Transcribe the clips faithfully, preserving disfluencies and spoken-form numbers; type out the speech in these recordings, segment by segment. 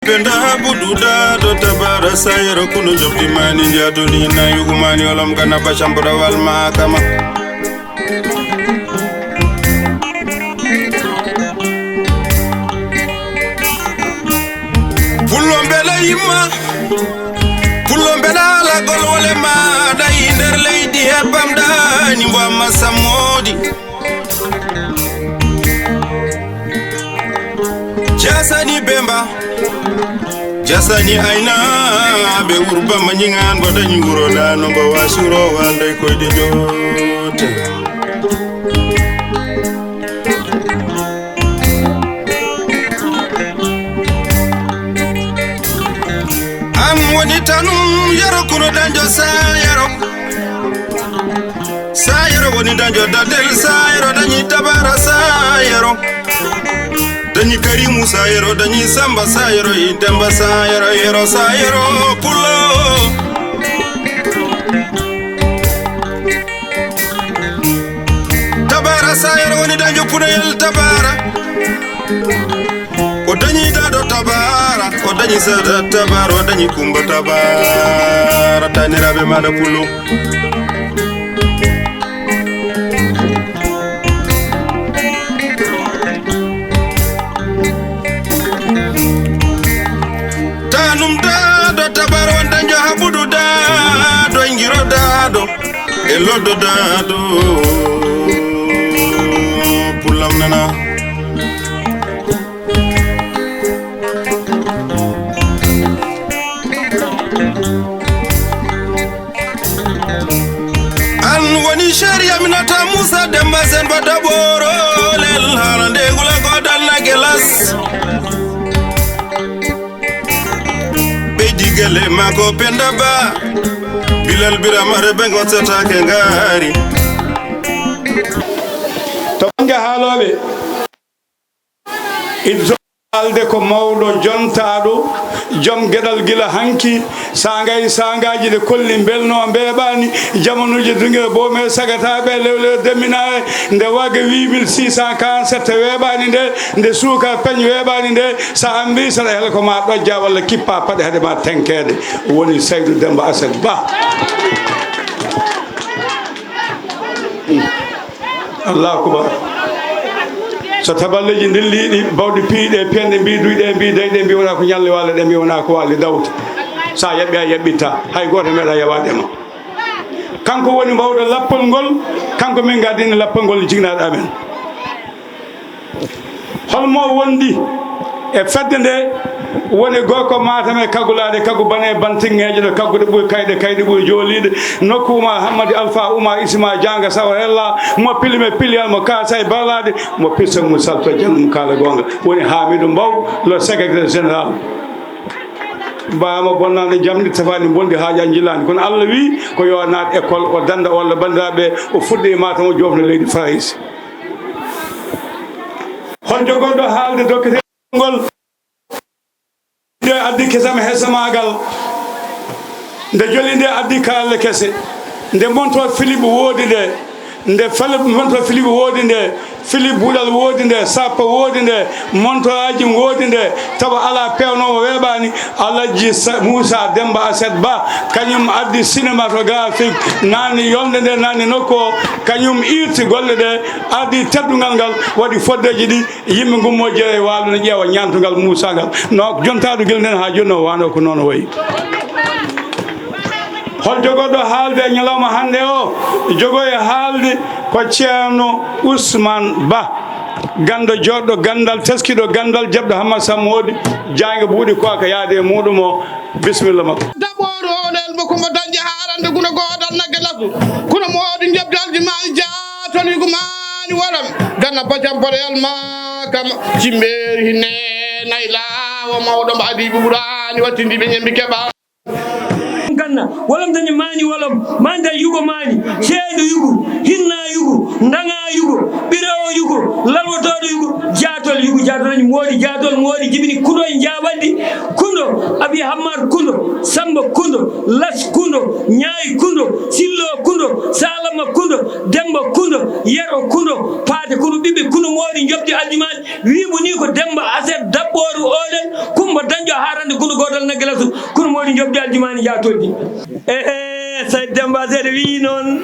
Penda budu da do tabara sayro kuno jobdi mani jadoni na yugumani olom gana bashambra wal makama. Pullo mbela yimma, pullo mbela lagol wole maɗa e nder leydi e bamɗani mbo amma sammodi. Jasani Bemba, jasani Ayna, ɓe wuro Bamba ñiŋan mbo dañi wuro ɗa no mbo wasuro walde koyde jote. An woni tanum yero kuno dañjo sa yero. Sayero woni dañjo dadel sayero dañi tabara sayero. Dañi Karimu sayero dañi Samba sayero e Demba sayero yero sayero pullo. Tabara sayero woni dañjo puɗoyel tabara. O dañi daɗo tabara, o dañi sada tabara, o dañi kumba tabara, taniraɓe maɗa pullo. Tanum daɗo tabara, on dañjo haɓudu daɗo, e jiro daɗo, e loddo daɗo, pullam nana. An woni Cheikh Aminata Moussa Demba Sen ba daɓorolel haala nde gula godal na gelas. Ɓeydi gele mako Penda Ba, Bilal Biramare ɓe gotsatake ngari. To bannge haalooɓe, iɗo haalde ko mawɗo jontaaɗo, joom geɗal gila hanki, saangay saangaaji ɗe kolli mbelno mbeeɓaani, jamanuuji dunge boome sagata ɓe lewle demminaare, nde wage huit mille six cent quarante-sept weeɓaani nde, nde suuka peñ weeɓaani nde, so a ambi saɗa hel ko ma ɗojja walla kippa paɗe hade ma tenkeede, woni Saydu Demba Aset Ba. Allahu akbar. So taballeeji ndilliiɗi, bawɗi piiɗe, piyanɗe mbi, duyɗe mbi, dayɗe mbi, wona ko ñalle waale ɗe mbi, wona ko waali dawta. Sa yaɓɓi a yaɓɓitta, hay gooto meeɗa yawaade ma. Kanko woni mbawɗo lappol ngol, kanko min gardini lappol ngol jignaɗo amen. Holmo wondi e fedde nde? Woni gorko Matam e kaggulaaɗe, kaggu bane bantinŋeeje ɗo, kagguɗe ɓuri kayɗe, kayɗe ɓuri jooliiɗe. Nokku Uma Hammadi Alfa Uma Isma Janga Sawa Hella, mo pilime piliyal, mo kaasa e barlaade, mo piste mum salto janngo mum kaala goonga. Woni Hamidou Mbow, le secrétaire général. Mbaama bonnaande jamɗi, tafaani bonɗi, haaja njillaani. Kono Allah wi ko yo naat école, o dannda, o walla banndiraaɓe, o fuɗɗi e Matam, o joofna leydi Farayse. Hol jogorɗo haalde dokkete ngol? Nde addi kesam hesamaagal, nde joli nde addi karalle kese, nde monto Philippe woodi nde, nde fale monto Philippe woodi nde, Philippe buɗal woodi nde, sappo woodi nde, montoraaji woodi nde, tawa alaa peewnoowo weeɓaani, Alhaji Sa-, Moussa Demba Aset Ba, kañum addi cinématographique, naanni yolnde nde, naanni nokku o, kañum iirti golle ɗe, addi teddungal ngal, waɗi foddeeji ɗi, yimɓe ngummoo jeeya e waalo ne ƴeewa ñaantungal Muusaa ngal. No jontaaɗo gila nden haa jooni no waano ko noon wayi. Hol jogorɗo haalde e ñalawma hannde o? Jogo e haalde ko Ceerno Usmaan Ba, ganndo joɗɗo ganndal, teskiiɗo ganndal, jaɓɗo Hammad Sammoodi, jaayga buuɗi ko aka yaade e muuɗum o. Bisimilla makko. Daɓɓoore o ɗo Elba Kumba Dañde Haarande Guna Goodal Nagge Lasu. Kuno Moodu Njoɓdi Aljimaali Jaatoniigu Maani Waram. Gana Bajam Boɗeyal Maakama. Cimbeeri hinne nayi laawo mawɗo mbo adii ɓuɓuraani wattindiiɓe ñembi keɓa. Ganna, wolom dañi maani wolom, maani dañi yugo maani, ceeɗu yugo, hinna yugo, ndaŋa yugo, ɓirawo yugo, lalwotooɗo yugo, jaatol yugo, jaatol dañi moodi, jaatol moodi, jibini kuɗo e jaaɓanɗi, kundo, Abi Hammar kundo, Samba kundo, Las kundo, Ñaay kundo, Sillo kundo, Salama kundo, Demba Kundo, Yero Kundo, Paate Kundo, ɓiɓɓe Kundo Moori Njoɓdi Aljumaani, wii mo nii ko Demba Aset Daɓɓooru Oolel, Kumba Dañƴo haarande Kundo Gootal Nagge Lasu, Kundo Moori Njoɓdi Aljumaani Jaatoldi. Ehe, Saydu Demba Aset wii noon,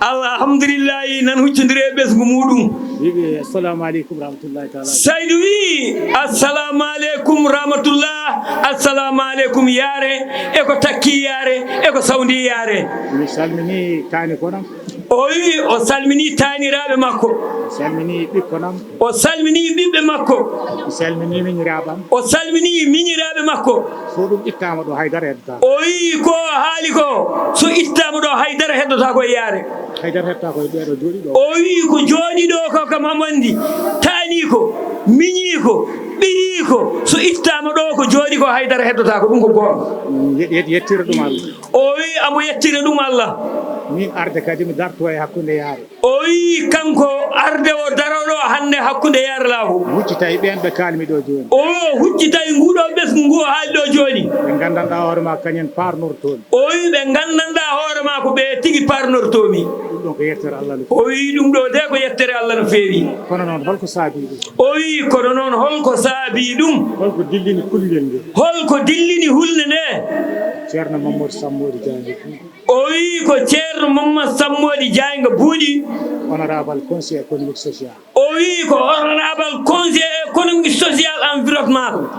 alhamdulillahi, nan huccondire e ɓesngu muuɗum. Wiɓe, assalamu aleykum rahmatullahi taala. Saydu wii, assalamu aleykum rahmatullah, assalamu aleykum yaare, e ko takki yaare, e ko sawndi yaare. Mi salmini taani konam. O wii o salmini taaniraaɓe makko. Mi salmini ɓikkonam. O salmini ɓiɓɓe makko. Mi salmini miñiraaɓam. O salmini miñiraaɓe makko. So ɗum ittaama ɗo, haydara heddataa. O wii ko haali ko, so ittaama ɗo, haydara heddotaako e yaare. Haydara heddotaako e ɓeeɗo jooɗi ɗo. O wii ko jooɗi ɗo ko kam omo anndi. Taani ko, miñi ko, ɓiyi ko, so ittaama ɗo ko jooɗi ko, haydara heddotaako. Ɗum ko goonga. Mm, yet-, yet-, yettira ɗum Allah. O wii amo yettira ɗum Allah. Min arde kadi mi darto e hakkunde yaare. O wii kanko arde o daroo ɗo hannde hakkunde yaare laahu. Huccita e ɓeen ɓe kaalmi ɗo jooni. O wii o huccita e nguuɗo ɓesngu ngu o haali ɗo jooni. Ɓe nganndanɗaa hoore ma kañum paarnortoomi. O wii ɓe nganndanɗaa hoore ma ko ɓe tigi paarnortoomi. Ɗum ɗon ko yettere Allah no feewi. O wii ɗum ɗo de ko yettere Allah no feewi. Kono noon holko saabii ɗum? O wii kono noon holko saabii ɗum? Holko dillini kullel ngel? Holko dillini hulde nde? Ceerno Mamadou Sammoori Jaañi. O wii ko Ceerno Mamman Sammoodi Jaaynga Buuɗi. Honorable conseiller économique social. O wii ko honorable conseiller économique social environnement.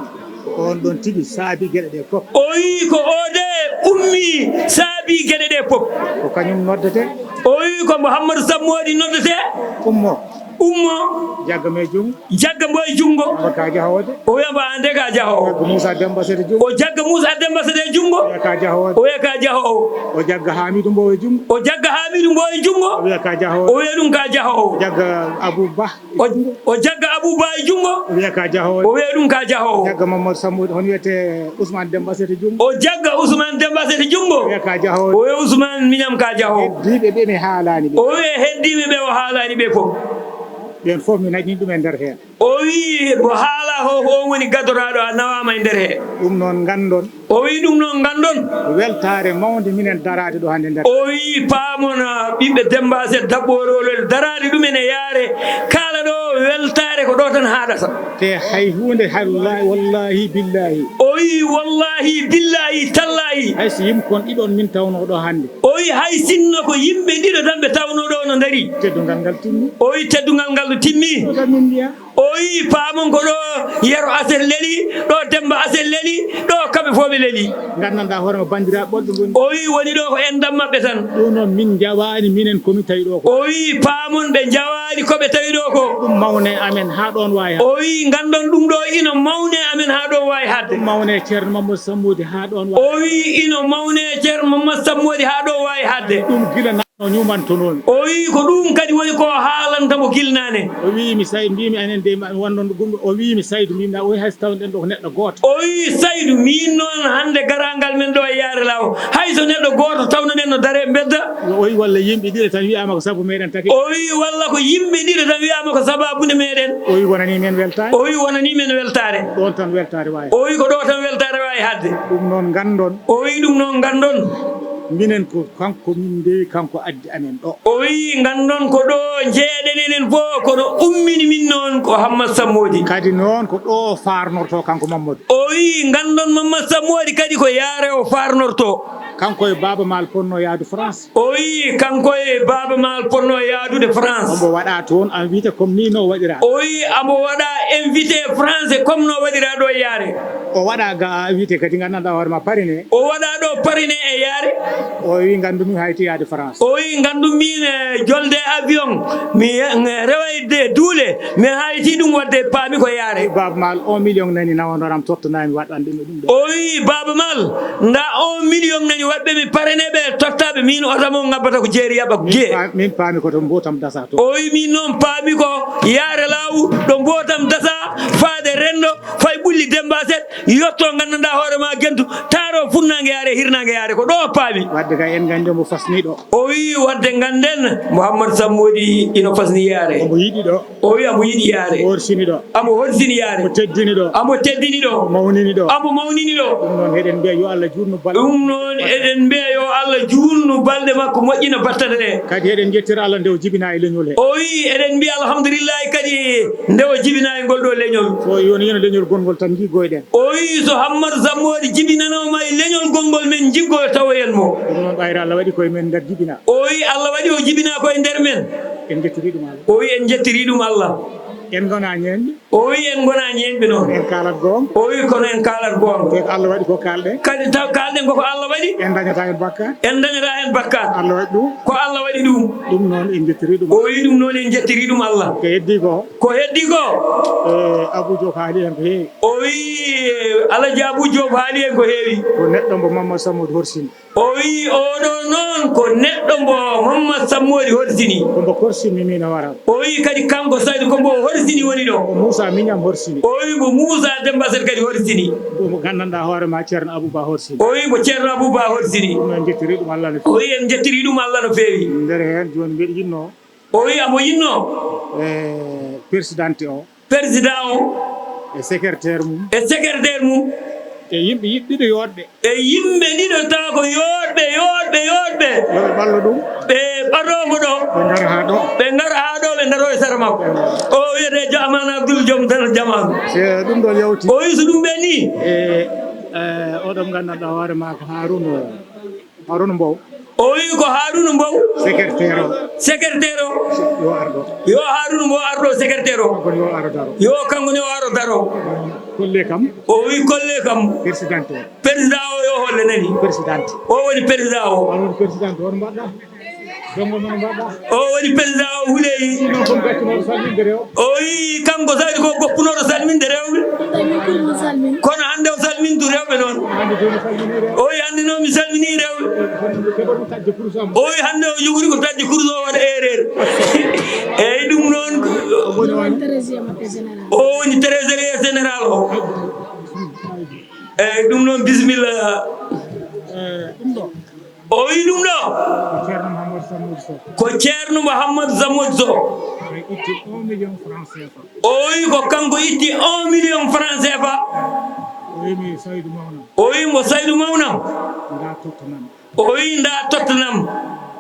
Ko oon ɗon tigi saabi geɗe ɗe fof. O wii ko o de ummi saabi geɗe ɗe fof. Ko kañum noddete. O wii ko Mouhamadou Sammoodi noddete. Ummo. Ummo. Jagga mo e junngo. Jagga mbo e junngo. Mbo ka jahoowo de. O wiya mbo aan de ka jahoowo. Jagga Moussa Demba Sete junngo. O jagga Moussa Demba Sete junngo. O wiya ka jahoowo de. O wiya ka jahoowo. O jagga Hamidou Mbow e junngo. O jagga Hamidou Mbow e junngo. O wiya ka jahoowo. O wiya ɗum ka jahoowo. Jagga Abou Ba. O, o jagga Abou Ba e junngo. O wiya ka jahoowo. O wiya ɗum ka jahoowo. Jagga Mamadou Sammoudi, hono wiyetee Ousmane Demba Sete junngo. O jagga Ousmane Demba Sete junngo. O wiya ka jahoowo. O wiya Ousmane miñam ka jahoowo. Heddiiɓe ɓe mi haalaani ɓe. O wiya heddiiɓe ɓe o haalaani ɓe fof. Ɓeen fof mi nañii ɗum e nder heen. O wii mo haalaa ko, ko oon woni gadoraaɗo, a nawaama e nder hee. Ɗum noon nganndon. O wii ɗum noon nganndon. Weltaare mawnde minen daraade ɗo hannde nder. O wii paamon, ah, ɓiɓɓe Demba Aset Daɓɓoorolel daraade ɗum ene yaare. Kala ɗo weltaare ko ɗo tan haaɗata. Te hay huunde, hay wallaahi, wallaahi, billaahi. O wii wallaahi, billaahi, tallaahi. Hay so yimɓe kon ɗiɗon min tawnoo ɗo hannde. O wii hay sinno ko yimɓe ɗiɗo tan ɓe tawnoo ɗo no ndarii. Teddungal ngal timmi. O wii teddungal ngal no timmi. Ɗo tan min mbiyaa. O wii paamon ko ɗo Yero Aset leli, ɗo Demba Aset leli, ɗo kamɓe fof ɓe leli. Nganndanɗaa hoore ma banndiraaɓe ɓolɓe ngoni. O wii woni ɗo ko enɗam maɓɓe tan. Ɗum noon min njawaani minen ko min tawi ɗo ko. O wii paamon ɓe njawaani ko ɓe tawi ɗo ko. Ɗum mawne amen haa ɗoon waawi haaɗde. O wii nganndon ɗum ɗo ino mawne amen haa ɗo waawi haaɗde. Ɗum mawne Ceerno Mamadou Sammoudi haa ɗoon waawi. O wii ino mawne Ceerno Mamadou Sammoudi haa ɗo waawi haaɗde. Ɗum gila na- No ñuumantonoomi. O wii ko ɗum kadi woni ko haalanta mo gila naane. O wii mi Saydu, mbiimi enen de ma-, wonnoon ɗo gumɗo. O wii mi Saydu, mbiimi na, o wii hay so tawno ɗen ɗo ko neɗɗo gooto. O wii Saydu, miin noon hannde garaangal men ɗo e Yaare Law, hay so neɗɗo gooto tawno ɗen no daree mbedda. O wii walla yimɓe ɗiɗo tan wiyaama ko sabu meɗen taki. O wii walla ko yimɓe ɗiɗo tan wiyaama ko sabaabu nde meɗen. O wii wonanii men weltaare. O wii wonanii men weltaare. Ɗoon tan weltaare waawi. O wii ko ɗo tan weltaare waawi haaɗde. Ɗum noon nganndon. O wii ɗum noon nganndon. Minen ko kanko min ndewi, kanko addi amen ɗo. O wii, nganndon ko ɗo njeeɗen enen fof, kono ummini min noon ko Hammat Sammoodi. Kadi noon ko ɗo o faarnorto kanko Mamadou. O wii, nganndon Mammat Sammoodi kadi ko Yaare o faarnorto. Kanko e Baaba Maal ponno yahdu France. O wii, kanko e Baaba Maal ponno yahdude France. Omo waɗa toon invité comme ni no waɗira. O wii, amo waɗa invité France comme no waɗira ɗo e Yaare. O waɗa ga invité kadi nganndanɗaa hoore ma parrainé. O waɗa ɗo parrainé e Yaare. O wii, nganndumi hayti yahde France. O wii, nganndumi, eh, jolde avion, mi, eh, rewayde duule, mi hayti ɗum waɗde paami ko Yaare. Baaba Maal, un million nani nawanoram tottanami waɗande mi ɗum ɗo. O wii, Baaba Maal, nda un million nani waɗɓe mi parrainé ɓe tottaɓe min oto mo ngabbata ko jeeri yaɓa ko Min jee. pa-, min paami ko to mbootam dasa to. O wii, min noon paami ko Yaare Law ɗo mbootam dasa faade renndo, fay ɓulli Demba Aset, yotto nganndanɗaa hoore ma gentu, taaro funnaange Yaare, hirnaange Yaare, ko ɗo paami. Wadde kay en nganndi omo fasni ɗo. O wi wadde ngannden Mouhammad Sammoodi ino fasni yaare. Omo yiɗi ɗo. O wi amo yiɗi yaare. Omo horsini ɗo. Amo horsini yaare. Omo teddini ɗo. Amo teddini ɗo. Omo mawnini ɗo. Amo mawnini ɗo. Ɗum noon eɗen mbiya yo Allah juutnu balɗe. Ɗum noon eɗen mbiya yo Allah juutnu balɗe makko, moƴƴina battane ɗe. Kadi eɗen njettira Allah nde o jibinaa e leñol he. O wi eɗen mbiya alhamdulillahi kadi nde o jibinaa e ngol ɗo leñol. So yoni yino leñol gonngol tan njiggoyɗen. O wi so Hammadu Sammoodi jibinanooma e leñol gonngol men njiggoyo tawoyen mo. Ɗum noon ɓayre Allah waɗi koye men nder jibina. O wi Allah waɗi o jibinaa koye nder men. En njettiri ɗum Allah. O wi en njettiri ɗum Allah. En ngonaa ñeeñɓe. O wi en ngonaa ñeeñɓe noon. En kaalat goonga. O wi kono en kaalat goonga. Te ko Allah waɗi ko kaalɗen. Kadi taw kaalɗen koko Allah waɗi. En dañataa heen bakkaat. En dañataa heen bakkaat. Allah waɗi ɗum. Ko Allah waɗi ɗum. Ɗum noon en njettiri ɗum. O wi ɗum noon en njettiri ɗum Allah. Ko heddii ko. Ko heddii ko. E, Abou Diop haali heen ko heewi. O wi Alaji Abou Diop haali heen ko heewi. Ko neɗɗo mbo Mamadou Sammoudi horsini. O wi oɗo noon ko neɗɗo mbo Mamadou Sammoudi horsini. Ko mbo korsinmi min o wara. O wi kadi kanko Saydu ko mbo horsini woni ɗo. Ko Moussa Mignane horsini. O wi ko Moussa Demba Sel kadi horsini. Ko mo nganndanɗaa hoore ma Ceerno Abou Ba horsini. O wi ko Ceerno Abou Ba horsini. Ɗum en njettiri ɗum Allah no feewi. O wi en njettiri ɗum Allah no feewi. Nder heen jooni mbeɗa yiɗnoo. O wi amo yiɗnoo. E, présidente o. Président o. E secrétaire mum. E secrétaire mum. E yimɓe yiɗ-, ɗiɗo yooɗɓe. E yimɓe ɗiɗo taw ko yooɗɓe, yooɗɓe, yooɗɓe. Yo ɓe ɓallo ɗum. Ɓe ɓadoo mo ɗo. Ɓe ngara haa ɗo. Ɓe ngara haa ɗo, ɓe ndaroo e sara makko. O wiyetee Jaman Abdoul Joom Tan Jaman. Se ɗum ɗon yawti. O wi so ɗum ɓenni. E, e, oɗo nganndanɗaa hoore ma ko Harouna. Harouna Mbow. O wi ko Harouna Mbow. Secrétaire o. Secrétaire o. Yo ar ɗo. Yo Harouna Mbow ar ɗo secrétaire o. Kanko ne o ara daro. Yo kanko ne o ara daro. Kolle kam. O wi kolle kam. Président o. Président o yo holle nani. Présidente. O woni président o. On woni présidente, on mbaɗɗa. Dongo mon mbaɗɗa. O woni président o huleyi. Ɗum ɗon kon gaccunoɗo salminde rewɓe. O wi kanko Saydu ko goppunoɗo salminde rewɓe. Kono hannde o salmintu rewɓe noon. Hannde jooni salmini rewɓe. O wi hannde noon mi salmini rewɓe. Kono keɓoto taƴde kurus am. O wi hannde o jogori ko taƴde kurus o waɗa erreur. Eyyi ɗum noon. O woni trésorier général. O woni trésorier général o. Eyyi ɗum noon bisimilla. Eyyi ɗum ɗo. O wi ɗum ɗo. Ko Ceerno Mouhamadou Sammoudi Sow. Ko Ceerno Mouhamadou Sammoudi Sow. Ko itti un million francs C F A. O wi ko kanko itti un million francs C F A. O wi mi Saydu Mawnam. O wi mo Saydu Mawnam. Nda tottanam. O wi nda tottanam.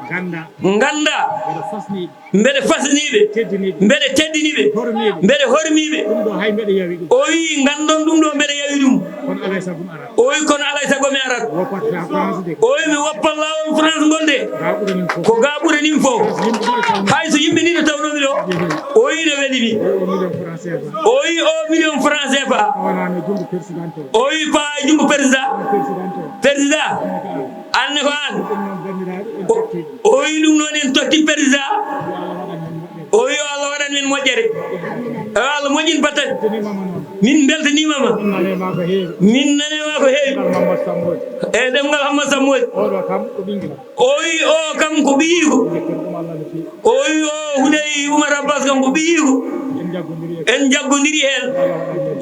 Ngannda. Ngannda. Mbeɗa fasni. Mbeɗa fasniiɓe. Teddiniiɓe. Mbeɗa teddiniiɓe. Hormiiɓe. Mbeɗa hormiiɓe. Ɗum ɗo hay mbeɗa yawi ɗum. O wi nganndon ɗum ɗo mbeɗa yawi ɗum. Kono alaa e sago mi arat. O wi kono alaa e sago mi arat. Woppat ka France de. O wi mi woppat laawol France ngol de. Ga ɓurani fof. Ko ga ɓurani fof. Yimɓe ɗiɗo taw. Hay so yimɓe ɗiɗo tawnoomi ɗo. Yehi. O wi no weli mi. O wi o million francs C F A. O wi o million francs C F A. Fawanaa no junngo président o. O wi faa e junngo président. Président o. Président. An ne ko an. Ɗum noon banndiraaɓe en totti. O wi ɗum noon en totti président. O wi yo Allah waɗan men moƴƴere. Yo Allah moƴƴin battane. Min mbeltaniima ma. Min nane ma ko heewi. Min nane ma ko heewi. Ɗemngal Mamadou Sammoudi. E ɗemngal Hammad Sammoudi. Oɗo kam ko ɓinngel. O wi o kam ko ɓiyiiko. Njetten ɗum Allah no feewi. O wi o Huley Oumar Abbas kam ko ɓiyiiko. En njaggodiri e. En njaggodiri heen.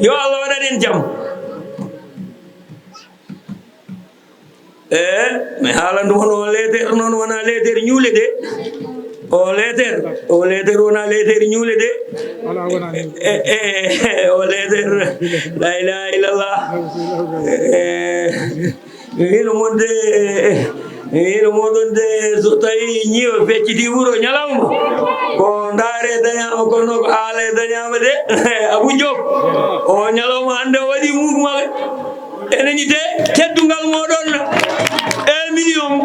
Yo Allah waɗan en jam. E mi haalandu on o leeter noon wonaa leeter ñuule de. O leeter, o leeter wonaa leeter ñuule de. Alaa, wonaa ñuule. E, e, e, o leeter. La ilaha illallah. E, mi wiino mon de, mi wiino moɗon de, so tawi ñiiwa fecciti wuro ñalawma, ko ndaare dañaama, kono ko haala e dañaama de. Abou Diop, o ñalawma hannde o waɗi mouvement. Enen ite teddungal moɗon. E million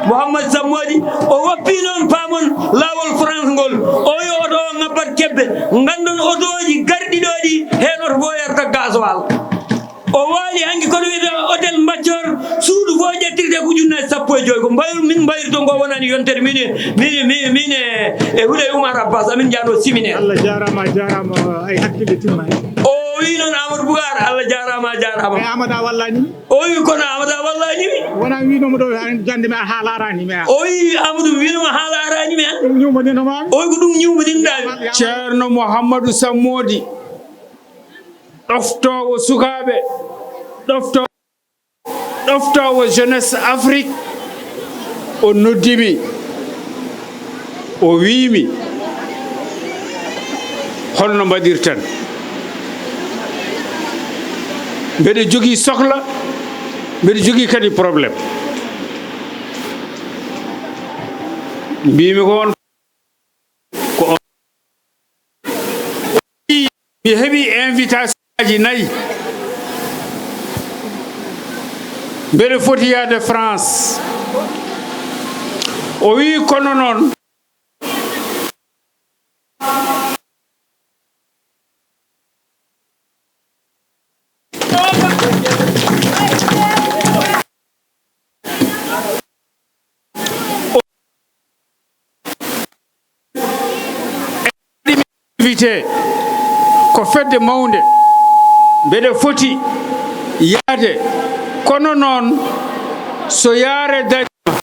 Mouhammad Sammoudi o woppi noon paamon laawol France ngol. O wi oto o ngabbat kebbe. Nganndon otooji garɗi ɗo ɗi heen oto fof yarta gasoil. O waali hanki kono wiyetee hôtel Mbaccor, suudu fof ƴettirte ko ujunnaaji sappo e joy. Ko mbayru min mbayrton ko wonani yontere min e, min e, min e, min e, e Huley Oumar Abbas amin njaano séminaire. Allah jaaraama, a jaaraama, ay hakkille timmaani. O wi noon Amadou Bougar, Allah jaaraama, a jaaraama. Ay Amadou a wallaani mi. O wi kono Amadou a wallaani mi. Wonaa wiinoomo ɗo jannde mi a haala araani mi a. O wi Amadou wiinoma haala araani mi a. Ɗum ñiwmaninomaami. O wi ko ɗum ñiwmaninɗaa mi. Ceerno Mouhamadou Sammoudi. Ɗoftoowo sukaaɓe, ɗofto-, ɗoftoowo jeunesse Afrique, O noddi mi, o wiimi, "Holno mbaɗirten? Mbeɗa jogii sohla, mbeɗa jogii kadi problème." Mbiimi ko on, ko on. Mi heɓi invitation aji nayi. Mbeɗa foti yaade France. O wi, "Kono noon, invité, ko fedde mawnde, mbeɗa foti yaade, kono noon, so yaare dariima,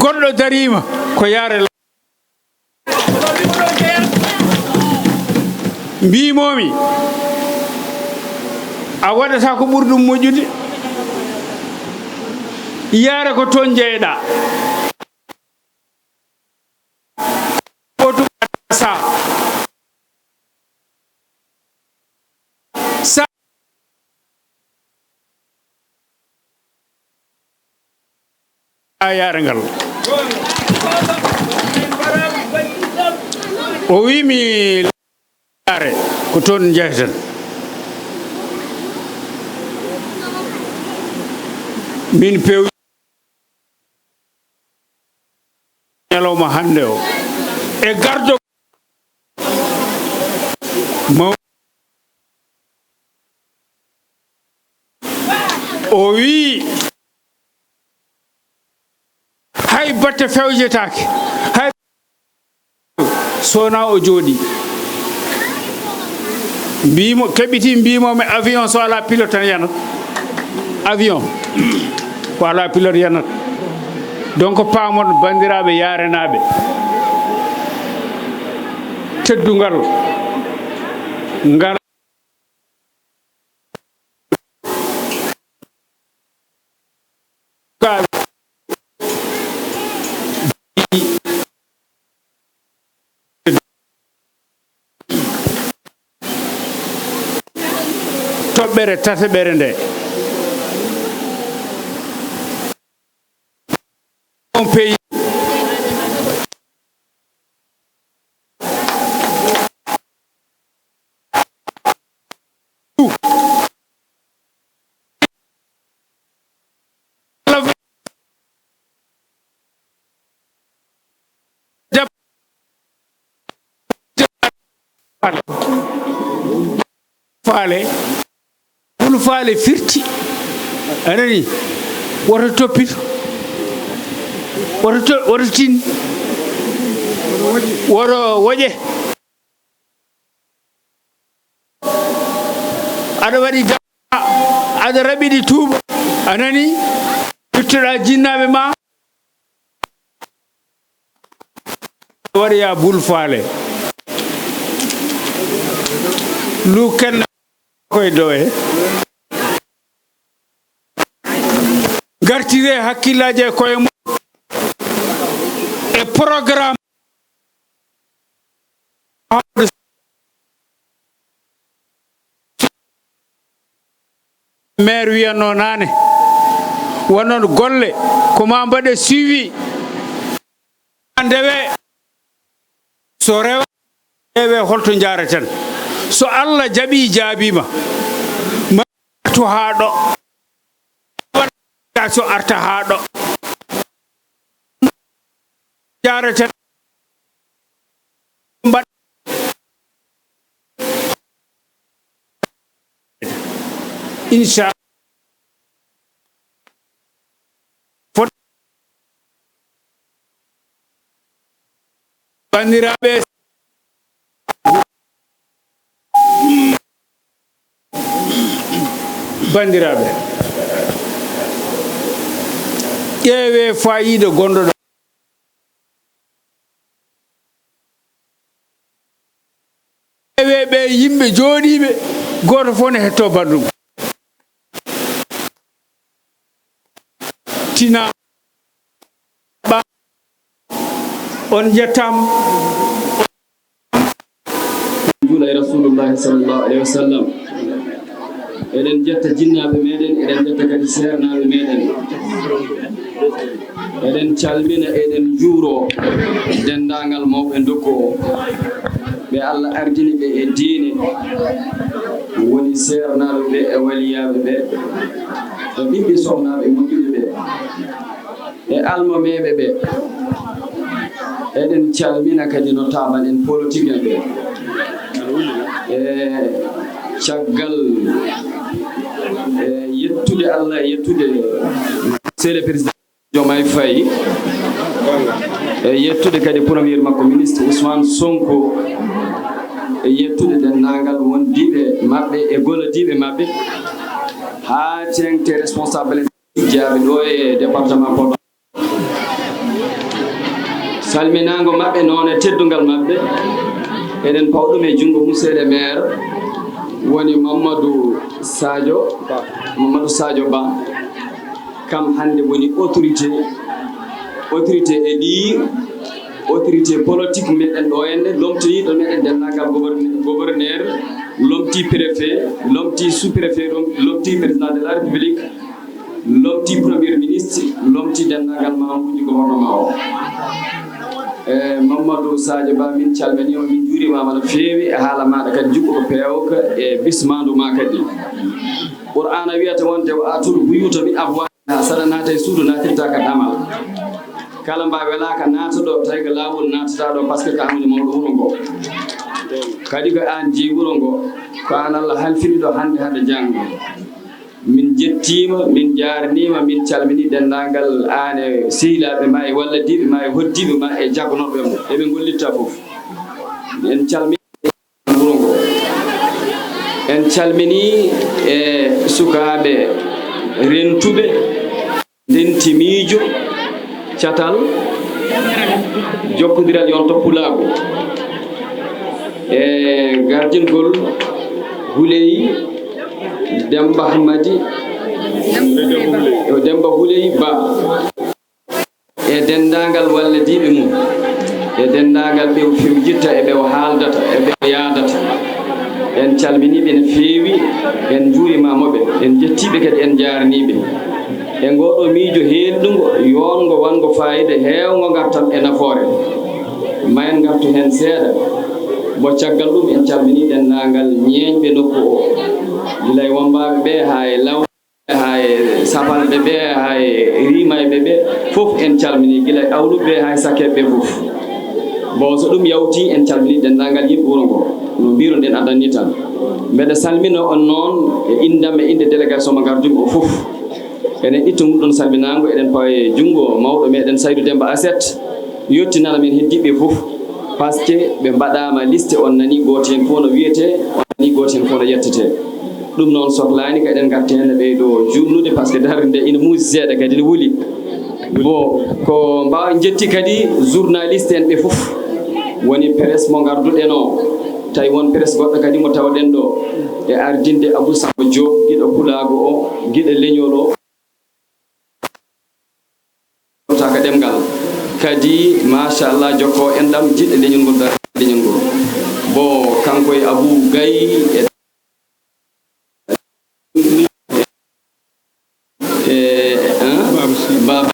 goɗɗo dariima, ko yaare la-." Mbiimoomi, "A waɗata ko ɓuri ɗum moƴƴude. Yaare ko toon njeyeɗaa." Ko ɗum sa, sa a yaare ngal. O wi mi yaare ko toon njeheten. Min pew ñalawma hannde o e gardo maw-, o wi hay batte fewjetaake, hay sona o jooɗi. Mbimo, keɓiti mbimo mi avion so ala pilote tan yanat. Avion ko ala pilote yanat. Donc paamon banndiraaɓe yaarenaaɓe teddungal ngal. Toɓɓere tataɓere nde. Mon pays. Faale. Bul faale firti. A nani? Woto toppito. Woto to-, woto tin. Woto woƴe. Aɗa waɗi ga-, aɗa raɓiɗi tuuba. A nani? Firtoɗa jinnaaɓe ma. Waɗoya bul faale. Lu kenna koye dowe. Gartire hakkillaaji e koye mum. E programme. Maire wiyanno naane, wonnon golle ko ma mbaɗe suivi, ndewe, so rewa, ƴeewe holto njaareten. So Allah jaɓi, jaabiima, ma artu haa ɗo. So arta haa ɗo. Njaareten. Mbaɗ-, inchallah. Fot-, banndiraaɓe, banndiraaɓe, ƴeewee faayiida gonɗo ɗo. Ƴeewee ɓee yimɓe jooɗiiɓe, gooto fof ne hettoo banndum. Tina On njettaama. Juula e Rasulullahi sallallahu alayhi wa sallam. Eɗen njetta jinnaaɓe meɗen, eɗen njetta kadi seernaaɓe meɗen. Eɗen calmina, eɗen njuuro denndaangal mawɓe ndokku o, ɓe Allah ardini ɓe e diine, woni seernaaɓe ɓe e waliyaaɓe ɓe, e ɓiɓɓe sohnaaɓe moƴƴuɓe ɓe. E almameeɓe ɓe. Eɗen calmina kadi notable en politique en ɓe. E caggal, e yettude Allah, e yettude Monsieur le Président Diomaye Faye, e yettude kadi Premier makko Ministre Ousmane Sonko, e yettude denndaangal wondiiɓe maɓɓe e gollodiiɓe maɓɓe, haa teeŋti responsable jaaɓi ɗo e département Podor. Salminaango maɓɓe noon e teddungal maɓɓe, eɗen pawa ɗum e junngo Monsieur le maire, woni Mamadou Sadio, Mamadou Sadio Ba. Kam hannde woni autorité, autorité élu, autorité politique meɗen ɗo henne, lomtiniiɗo meɗen denndaangal gouverne-, gouverneur, lomti préfet, lomti sous-préfet, lom-, lomti président de la République, lomti premier ministre, lomti denndaangal membre uji gouvernement o. E, Mamadou Sadio Ba, min calminiima, min njuuriima no feewi e haala maaɗa kadi njuɓɓuɗo peewka e bismaandu ma kadi. Qur'aana wiyata wonde: "Wa atul buyuta min abwaabiha." Saɗa naata e suudu, naatirta ka damal. Kala mba welaaka naata ɗo, tawi ko laawol naatata ɗo, parce que ko an woni mawɗo wuro ngo. Kadi ko an jeyi wuro ngo. Ko an Allah halfini ɗo hannde hade janngo. Min njettiima, min njaarniima, min calminii denndaangal aan e sehilaaɓe ma e wallodiiɓe ma e hoɗdiiɓe ma e jagnooɓe mo. Eɓe ngollitta fof. En calminii wuro ngo. En calminii e sukaaɓe rentuɓe, ndenti miijo, catal, jokkondiral yonta pulaagu. E garjingol Huley Demba Hammadi, Demba Huley Ba. E denndaangal wallodiiɓe mum, e denndaangal ɓe o fewjitta, e ɓe o haaldata, e ɓe o yaadata. En calminii ɓe no feewi, en njuurimaama ɓe, en njettii ɓe kadi, en njaarnii ɓe. E ngoo ɗoo miijo heelɗungo, yooɗngo, wanngo faayiida, heewngo ngartam e nafoore. Ma en ngartu heen seeɗa. Mo caggal ɗum, en calminii denndaangal ñeeñɓe nokku o, gila e wammbaaɓe ɓe haa e law. Hay sapalɓe ɓe, hay rimayɓe ɓe, fof en calminii, gila e awluɓe ɓe, hay sakkeeɓe ɓe fof. Bon, so ɗum yawtii, en calminii denndaangal yimɓe wuro ngo, no mbiiruɗen adan ni tan. Mbeɗa salmina on noon e innde am e innde délégation mo ngardumi o fof. Eɗen itta nguɗon salminaango, eɗen pawa e junngo mawɗo meɗen Saydu Demmba Aset, yottinana men heddiiɓe fof, parce que ɓe mbaɗaama liste, on nanii gooto heen fof no wiyetee, on nanii gooto heen fof no yettetee. Ɗum noon sohlaani ko eɗen ngarti heen e ɓeydo juutnude, parce que darnde ina muusi seeɗa, kadi ina wuli. Bon, ko mbaaw-, njetti kadi journaliste en ɓe fof, woni presse mo ngarduɗen o, tawi won presse goɗɗo kadi mo tawɗen ɗo, e ardinde Abou Samba Diop, giɗo pulaagu o, giɗo leñol o. Taka ɗemngal. Kadi, machallah, jokko enɗam, jiɗɗo leñol ngol, daraja leñol ngol. Bon, kanko e Abou Gaye e, e, hein? Baba Sy. Baba.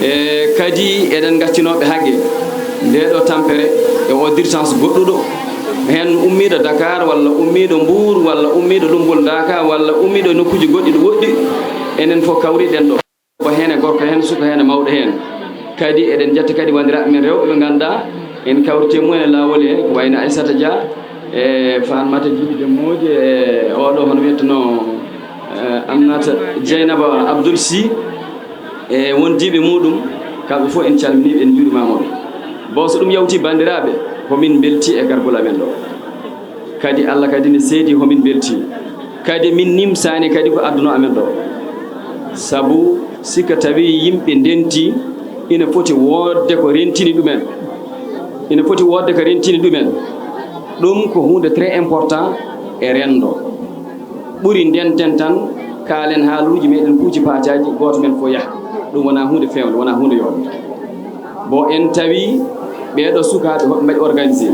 E kadi eɗen ngaccinooɓe haqqe ndee ɗoo tampere e oo dirtance goɗɗuɗo, heen ummiiɗo Dakar walla ummiiɗo Mbuur walla ummiiɗo Lummbol Daaka walla ummiiɗo e nokkuuji goɗɗi ɗo woɗɗi, enen fof kawriɗen ɗo. Debbo heen e gorko heen, suka heen e mawɗo heen. Kadi eɗen njetta kadi wanndiraaɓe men rewɓe ɓe ngannduɗaa en kawriti e mumen e laawol he, ko wayi no Aissata Dia, e Fatmata Djiby Demmooji, e oɗo hono wiyeteno, e Aminata Dieynaba Abdoul Sy, e wondiiɓe muɗum, kamɓe fof en calminii ɓe, en njuurimaama ɓe. Bon, so ɗum yawtii banndiraaɓe, ko min mbeltii e gargol amen ɗo. Kadi Allah kadi ne seedi homin mbeltii. Kadi min nimsaani kadi ko adduno amen ɗo. Sabu si ko tawi yimɓe ndentii, ina foti woodde ko rentini ɗumen. Ina foti woodde ko rentini ɗumen. Ɗum ko huunde très important e renndo. Ɓuri ndenten tan Kaalen haaluuji meɗen, puuji paacaaji, gooto men fof yaha. Ɗum wonaa huunde feewnde, wonaa huunde yooɓde. Bon, en tawi ɓeeɗo sukaaɓe hoɓe mbaɗi organisé,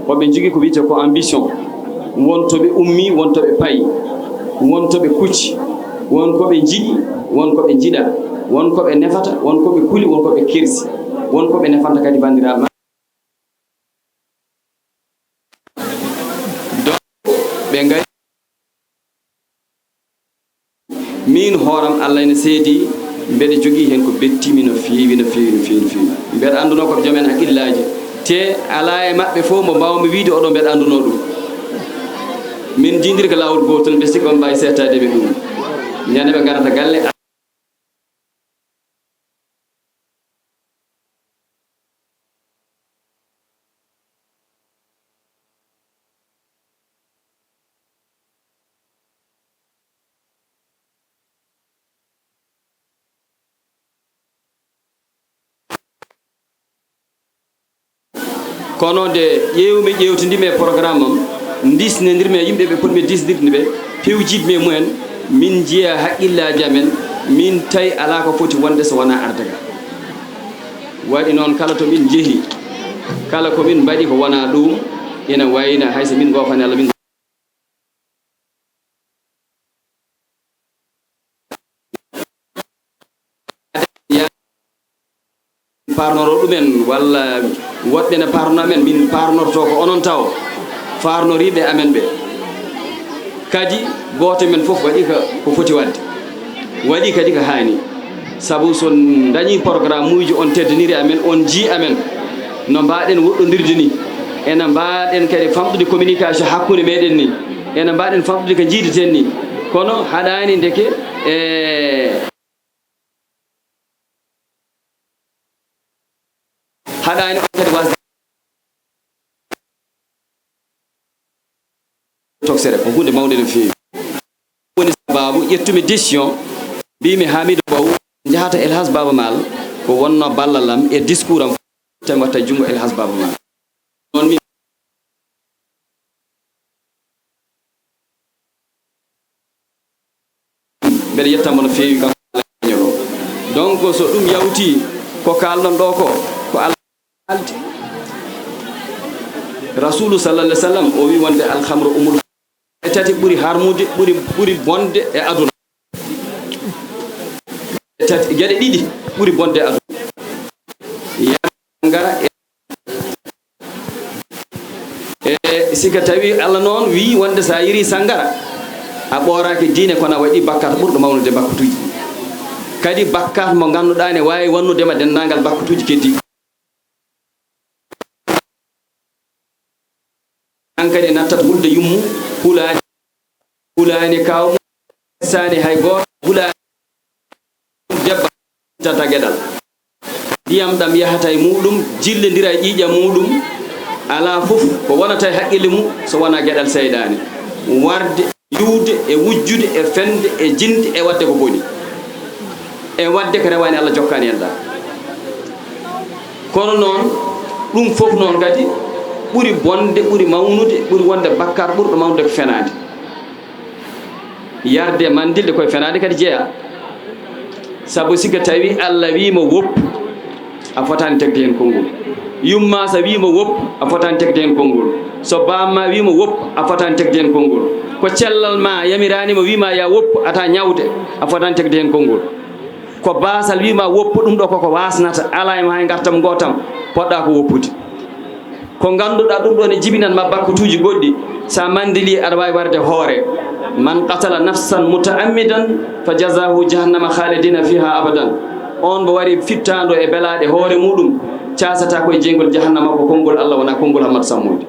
hoɓe njogii ko wiyetee ko ambition. Won to ɓe ummii, won to ɓe payi, won to ɓe kucci, won ko ɓe njiɗi, won ko ɓe njiɗaa, won ko ɓe nefata, won ko ɓe kuli, won ko ɓe kirsi, won ko ɓe nefanta kadi banndiraaɓe maɓɓe. Donc, ɓe ngari. Miin hooram, Allah ene seedi, mbeɗa jogii heen ko bettiimi no feewi, no feewi, no feewi, no feewi. Mbeɗa anndunoo ko ɓe joom en hakkillaaji. Te alaa e maɓɓe fof mo mbaawmi wiyde oɗo mbeɗa anndunoo ɗum. Min njiidiri ko laawol gootol, mbe sikki on mbaawi seettaade ɓe ɗum. Ñande ɓe ngarata galle. Kono nde ƴeewmi, ƴeewtindimi e programme am, ndisnindirmi e yimɓe ɓe potmi diisnirde ɓe, pewjidmi e mumen, min njiya hakkillaaji amen, min tawi alaa ko foti wonde so wonaa arde ga. Waɗi noon, kala to min njehi, kala ko min mbaɗi ko wonaa ɗum, ina wayna hay so min ngoofani Allah, min parnoro ɗumen, walla woɗɓe ne parno amen, min parnorto ko onon taw, farnoriiɓe amen ɓe. Kadi gooto men fof waɗi ka, ko foti waɗde, waɗi kadi ko haani. Sabu so dañi programme uji on teddiniri amen, on jii amen, no mbaaɗen woɗɗondirde ni, ena mbaaɗen kadi famɗude communication hakkunde meɗen ni, ena mbaaɗen famɗude ko jiideten ni, kono haɗaani ndeke e haɗaani on kadi wasde toksere, ko huunde mawnde no feewi. Woni sababu ƴettumi décision, mbimi Hamidou Mbow njahata El Hadj Baba Maal, ko wonno ballal am e discours am, tan watta junngo El Hadj Baba Maal. Noon min mbeɗa yetta mo no feewi, kanko Alaa ñoro. Donc so ɗum yawti, ko kaalɗon ɗo ko, ko Alaa haaldi. Rasulu sallallahu alaihi wasallam o wi wonde alhamru umul e tati ɓuri harmude, ɓuri, ɓuri bonde e aduna. E tati, geɗe ɗiɗi ɓuri bonde e aduna. Yangara e, e sika tawi Allah noon wi wonde sa yiri sangara, a ɓooraki diine, kono a waɗi bakkat ɓurɗo mawnude bakkatuji. Kadi bakkat mo ganduɗa ne wawi wannudema dendagal bakkatuji keddi. Hankadi nattat wulde yummu, hulani, hulani kawmu, sani hay goto, hulani debba tata geɗal. Ndiyam ɗam yahata e muɗum, jillidira e ƴiiƴam muɗum, ala fof ko wonata e haqqille mum so wona geɗal seyɗaane. Warde, yiwde, e wujjude, e fende, e jinde, e waɗde ko boni. E waɗde ko rewaani Allah jokkaani enɗam. Kono noon, ɗum fof noon kadi ɓuri bonde, ɓuri mawnude, ɓuri wonde bakkaat ɓurɗo mawnude ko fenaande. Yarde e manndilde koye fenaande kadi jeyaa. Sabu si ko tawi Allah wii mo woppu, a fotaani tagde heen konngol. Yumma so wii mo woppu, a fotaani tagde heen konngol. So baamma wii mo woppu, a fotaani tagde heen konngol. Ko cellal ma yamiraani mo, wii ma ya woppu, ata ñawde, a fotaani tagde heen konngol. Ko baasal wii ma woppu, ɗum ɗo koko waasnata, alaa e ma hay ngartam ngootam, poɗɗa ko woppude. Ko ngannduɗaa ɗum ɗo ne jibinan ma bakkatuuji goɗɗi, sa manndili aɗa waawi warde hoore. Man qatala nafsan muta'ammidan fa jazahu jahannama khalidina fiha abadan. On mo wari fittaando e belaaɗe hoore muɗum, caasata ko e jeyngol jahannama, ko konngol Allah, wona konngol Hammadu Sammuudi.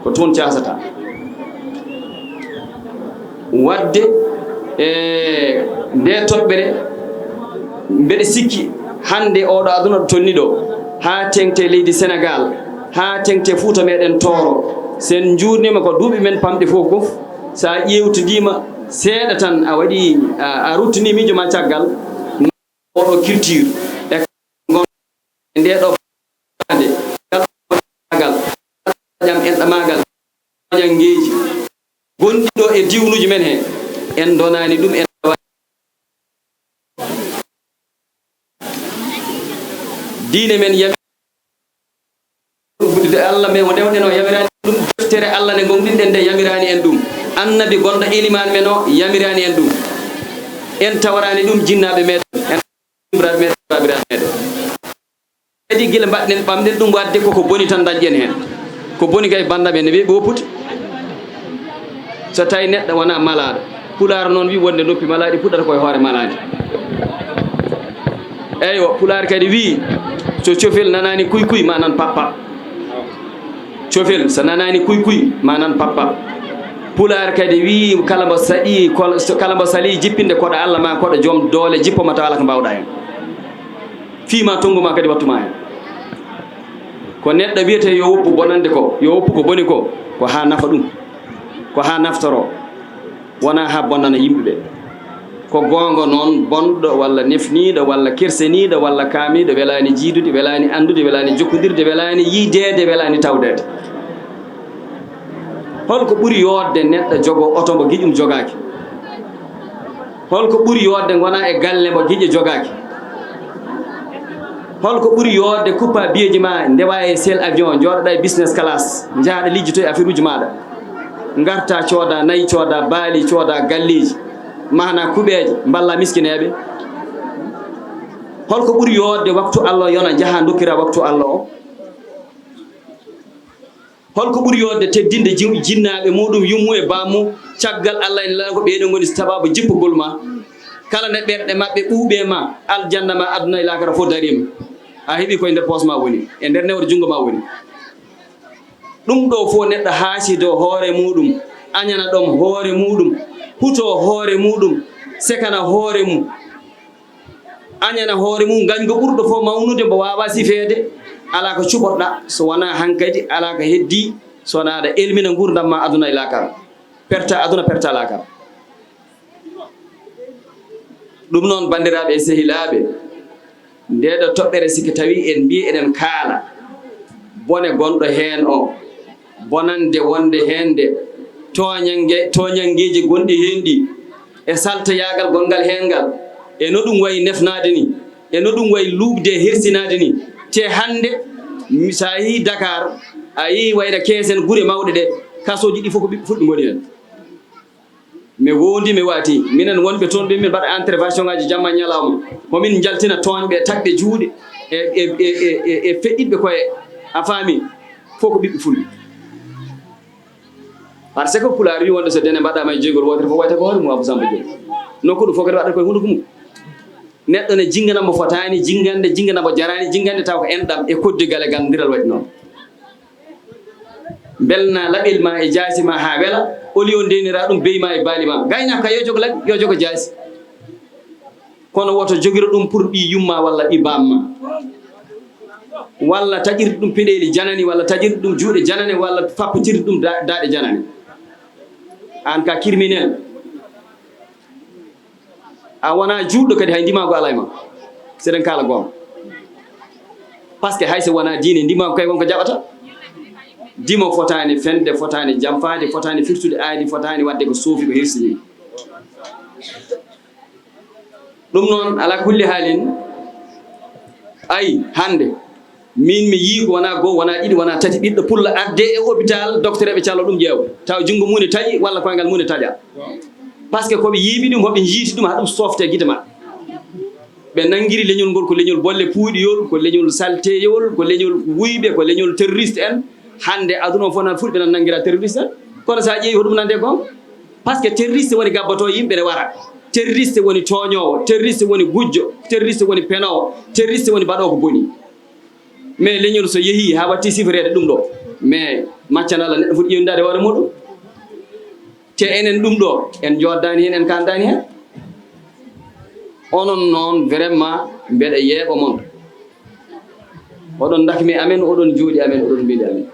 Ko toon caasata. Waɗde e nde toɓɓere, mbeɗa sikki hannde oɗo aduna ɗo tolni ɗo, haa teŋti e leydi Senegaal, haa teŋti e Fuuta meɗen Tooro, sen njuurnima ko duuɓi men pamɗi fof fof, sa ƴeewtidiima seeɗa tan a waɗi, a, a ruttini miijo ma caggal, oɗo culture e ngon e nde ɗo ande, kala ƴam enɗamaagal, ƴam ngeeji gonɗi ɗo e diwnuuji men he, en donaani ɗum, en Diine men yami-, Allah men o ndewɗen o yamiraani en ɗum, deftere Allah nde gonɗinɗen nde yamiraani en ɗum, annabi gonɗo ilimaan men o yamiraani en ɗum. En tawraani ɗum jinnaaɓe meɗen, en tawraani ɗum yimɓiraaɓe meɗen, baabiraaɓe meɗen. Kadi gila mbaɗɗen ɓamɗen ɗum waɗde koko boni tan dañɗen heen. Ko boni kay banndam en ne weeɓi woppude. So tawi neɗɗo wona malaaɗo, Pulaar noon wi wonde noppi malaaɗi puɗɗata koye hoore malaaɗi. Eywa, Pulaar kadi wi, so cofel nanaani kuy kuy ma nan pappa. Cofel so nanaani kuy kuy ma nan pappa. Pulaar kadi wi kala mbo saɗi, kol-, so kala mbo sali jippinde koɗo Allah ma koɗo joom doole jippo ma tawa alaa ko mbaawɗa heen. Fii ma tonngu ma kadi wattu ma heen. Ko neɗɗo wiyetee yo woppu bonande ko, yo woppu ko boni ko, ko haa nafa ɗum, ko haa naftoroo, wonaa haa bonnana yimɓe ɓe. Ko goonga noon, bonɗo walla nefniiɗo walla kerseniiɗo walla kaamiiɗo welaani jiidude, welaani anndude, welaani jokkondirde, welaani yiydeede, welaani tawdeede. Hol ko ɓuri yooɗde neɗɗo jogoo oto mbo giƴum jogaaki? Hol ko ɓuri yooɗde ngonaa e galle mbo giƴo jogaaki? Hol ko ɓuri yooɗde kuppa biyeeji ma, ndewa e sel avion, njooɗoɗa e business class, njahɗa lijjotoy affaire uji maaɗa? Ngarta cooda nayi, cooda baali, cooda galleeji, mahana kuɓeeje, mballa miskineeɓe. Hol ko ɓuri yooɗde waktu Allah o yona, njaha ndokkira waktu Allah o? Hol ko ɓuri yooɗde teddinde jiw-, jinnaaɓe muɗum, yummu e bammu, caggal Allah ene lana ko ɓeeɗo ngoni sababu jippugol ma? Kala nde ɓerɗe maɓɓe ɓuuɓe ma, aljanna ma aduna e laakara fof dariima. A heɓi koye nder poos ma woni, e nder newre junngo ma woni. Ɗum ɗo fof neɗɗo haasido hoore muɗum, añana ɗom hoore muɗum, huto hoore muɗum, sekana hoore mum. Añana hoore mum ngañgu ɓurɗo fof mawnude mbo waawaa sifeede, alaa ko cuɓorɗa so wonaa hankadi, alaa ko heddii so wonaa aɗa elmina nguurndam ma aduna e laakara. Perta aduna, perta laakara. Ɗum noon, banndiraaɓe e sehilaaɓe, ndee ɗo toɓɓere, si ko tawi en mbii eɗen kaala bone gonɗo heen o, bonannde wonde heen nde, tooñannge, tooñanngeeji gonɗi heen ɗi, e saltoyaagal gonngal heen ngal, e no ɗum wayi nefnaade ni, e no ɗum wayi luuɓde e hersinaade ni. Te hannde, mi, so a yehii Dakar, a yehii wayno keesen gure mawɗe ɗe, kasooji ɗi fof ko ɓiɓɓe fulɓe ngoni heen. Mi wondi, mi waati. Minen wonɓe toon ɓe, min mbaɗa intervention ngaji jamma e ñalawma. Ko min njaltina tooñɓe, taƴɓe juuɗe, e, e, e feƴƴitɓe koye, a faami, fof ko ɓiɓɓe fulɓe. Par ce que Pulaar wi wonde so dene mbaɗama e jeygol wootere fof wayata ko hoore mum Abou Samba Diop. Nokku ɗum fof kadi waɗata koye hunduko mum. Neɗɗo ne jingana mo fotaani jingande, jingana mo jaraani jingande, taw ko enɗam e koddigal e gandiral waɗi noon. Mbelna laɓel ma e jaasi ma haa wela, oli o ndenira ɗum bey ma e baali ma. Gaynako ka yo jogo laɓi, yo jogo jaasi. Kono woto jogiro ɗum pour ɓi yumma walla ɓi bamma. Walla taƴirde ɗum peɗeeli janani, walla taƴirde ɗum juuɗe janane, walla fappitirde ɗum da-, daaɗe janane. Aan ka criminel. A wona juulɗo kadi, hay ndimaagu alaa e ma. Seɗen kaala goonga. Parce que hay so wona diine, ndimaagu kay wonko jaɓata. Dimo fotaani fende, fotaani jamfaade, fotaani firtude aadi, fotaani waɗde ko soofi, ko hirsini. Ɗum noon, ala kulli haalin, ay, hannde, min mi yii ko wona goo, wona ɗiɗi, wona tati, ɓiɗɗo pullo adde e hôpital, docteur ɓe calo ɗum ƴeewa. Taw junngo mum ne taƴi, walla koyngal mum ne taƴa. Parce que ko ɓe yiiɓi ɗum, ko ɓe njiiti ɗum, haa ɗum softe gite maɓɓe. Ɓe nanngiri leñol ngol, ko leñol bolle puuyɗiyol, ko leñol salteyol, ko leñol wuyɓe, ko leñol terroriste en. Hannde aduna o fof nan fulɓe nan nanngira terroriste en. Kono so a ƴeewi ko ɗum nande goonga. Parce que terroriste woni gabboto yimɓe ne wara. Terroriste woni tooñoowo, terroriste woni gujjo, terroriste woni penoowo, terroriste woni baɗoowo ko boni. Mais leñol so yehii haa watti sifireede ɗum ɗo, mais maccanala neɗɗo foti ƴeewindaade hoore muɗum. Te enen ɗum ɗo, en jooɗdaani heen, en kaaldaani heen. Onon noon, vraiment, mbeɗa yeeɓa mon. Oɗon ndakmi amen, oɗon njuuɗi amen, oɗon mbindi amen.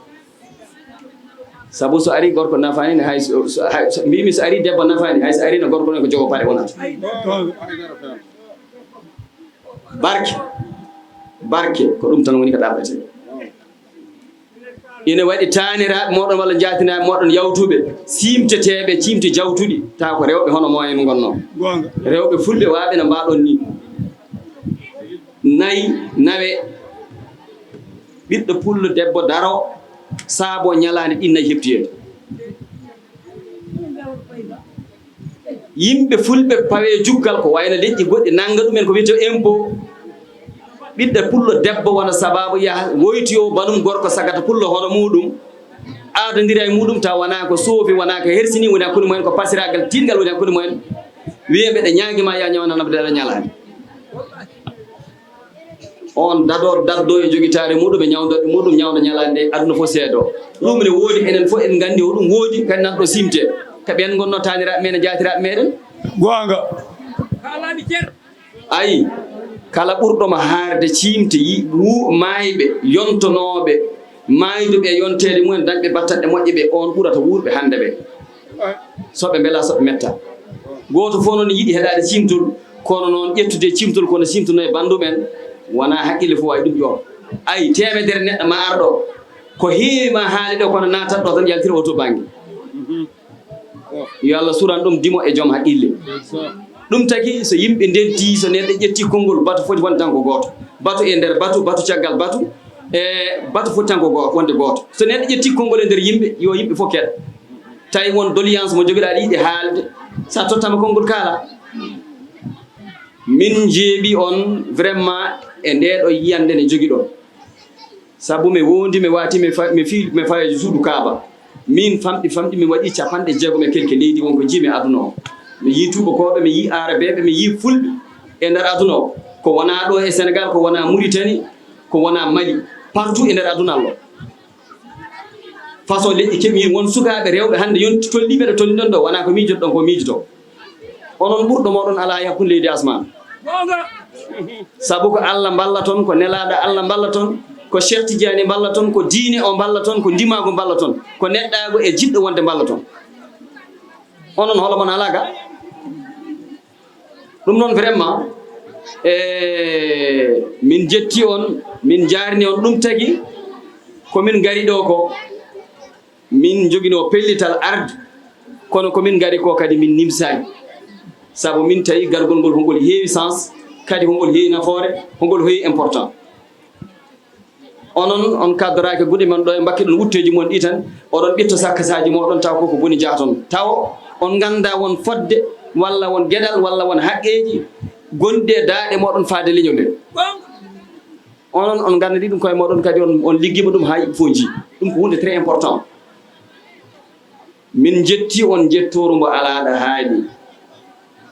Sabu so ari gorko nafaani ne, hay so, so, hay so, mbimi so ari debbo nafaani, hay so ari no gorko ne ko jogo paɗe wonata. Barke, barke, ko ɗum tan woni ko ɗaɓɓete. Ina waɗi taaniraaɓe mooɗon walla njaatinaaɓe mooɗon yawtuɓe, ciimteteeɓe ciimte jawtuɗi, tawa ko rewɓe hono moo en ngonnoo. Goonga. Rewɓe fulɓe waaɓe no mbaaɗon nii. Nayi, nawe, Ɓiɗɗo pullo debbo daro saabo ñalaande ɗin nayi heɓtoyeede. Yimɓe fulɓe pawe jukkal ko wayno leƴƴi goɗɗi nannga ɗumen ko wiyetee impôt. Ɓiɗɗo pullo debbo wona sabaabu yaha woytoyo banum gorko sagata pullo hono muɗum, aadondira e muɗum taw wonaa ko soofi, wonaa ko hersini, woni hakkunde mumen ko pasiraagal tiiɗngal woni hakkunde mumen. Wiye mbeɗa ñaagi ma ya ñawnanam dara ñalaande. On dadoo daddoo e jogitaare muɗum e ñawndorɗe muɗum ñawnda ñalaande aduna fof seedoo. Ɗum ne woodi, enen fof en nganndi hoɗum woodi kadi nan ɗo simte ka ɓen ngonno taaniraaɓe men e jaatiraaɓe meɗen. Goonga. Ayi, kala ɓurɗo ma haarde ciimte yi wu maayɓe yontonooɓe maayduɓe e yonteede mumen dañɓe battanɗe moƴƴe ɓe on ɓurata wuurɓe hannde ɓe. So ɓe mbela so ɓe metta. Gooto fof noon yiɗi heɗaade ciimtol, kono noon ƴettude ciimtol kono ciimtuno e banndum en wonaa haqqille fof waawi ɗum ƴoom. Ayi, teemedere neɗɗo ma ar ɗo ko heewi ma haali ɗo kono naatat ɗo tan yaltira oto bannge. Yo Allah suran ɗum dimo e joom haqqille. Ɗum tagi so yimɓe ndentii, so neɗɗo ƴettii konngol batu foti wonde tan ko gooto, batu e nder batu, batu caggal batu, e batu foti tan ko goo- wonde gooto. So neɗɗo ƴettii konngol e nder yimɓe yo yimɓe fof keɗ. Tawi won doléance mo jogiɗaa aɗa yiɗi haalde, so a tottama konngol kaala. Min njeeɓi on vraiment e ndee ɗo yiyannde nde jogiɗon. Sabu mi wondi mi wati mi fa- mi fi mi fayeji suudu kaaba. Min famɗi famɗi mi waɗi capanɗe jeegom e kelke leydi wonko jiimi aduna o. Mi yi tuubakooɓe, mi yi aarabeeɓe, mi yi fulɓe e nder aduna o. Ko wonaa ɗo e Senegal, ko wonaa Muritani, ko wonaa Mali, partout e nder aduna allo. Façon leƴƴi keɓi won sukaaɓe rewɓe hannde yonti tolliiɓe ɗo tolniɗon ɗo wonaa ko miijotoɗon ko miijotoo. Onon ɓurɗo mooɗon alaa e hakkunde leydi e asmaan. Sabu ko Allah mballaton, ko nelaaɗo Allah mballaton, ko Cheikh Tidiane mballaton, ko diine o mballaton, ko ndimaagu mballaton, ko neɗɗaagu e jiɗɗo wonde mballaton. Onon holo mon alaa ga? Ɗum noon vraiment e min jetti on, min jaarni on. Ɗum tagi ko min ngari ɗo ko min joginoo pellital arde, kono ko min ngari ko kadi min nimsaani. Sabu min tawi gargol ngol hongol heewi sens, kadi hongol heewi nafoore, hongol heewi important. Onon on kaddoraaki guɗe mon ɗo e mbakkiɗon wutteeji mon ɗi tan, oɗon ɓitto sakkasaaji moɗon taw koko boni jaaton. Taw on ngannda won fodde walla won geɗal walla won haqqeeji gonɗi e daaɗe moɗon faade leñol he. Onon on ngannda ɗi ɗum koye moɗon kadi on, on liggima ɗum haa yimɓe fof njii. Ɗum ko huunde très important. Min njetti on njettooru mbo alaa ɗo haaɗi.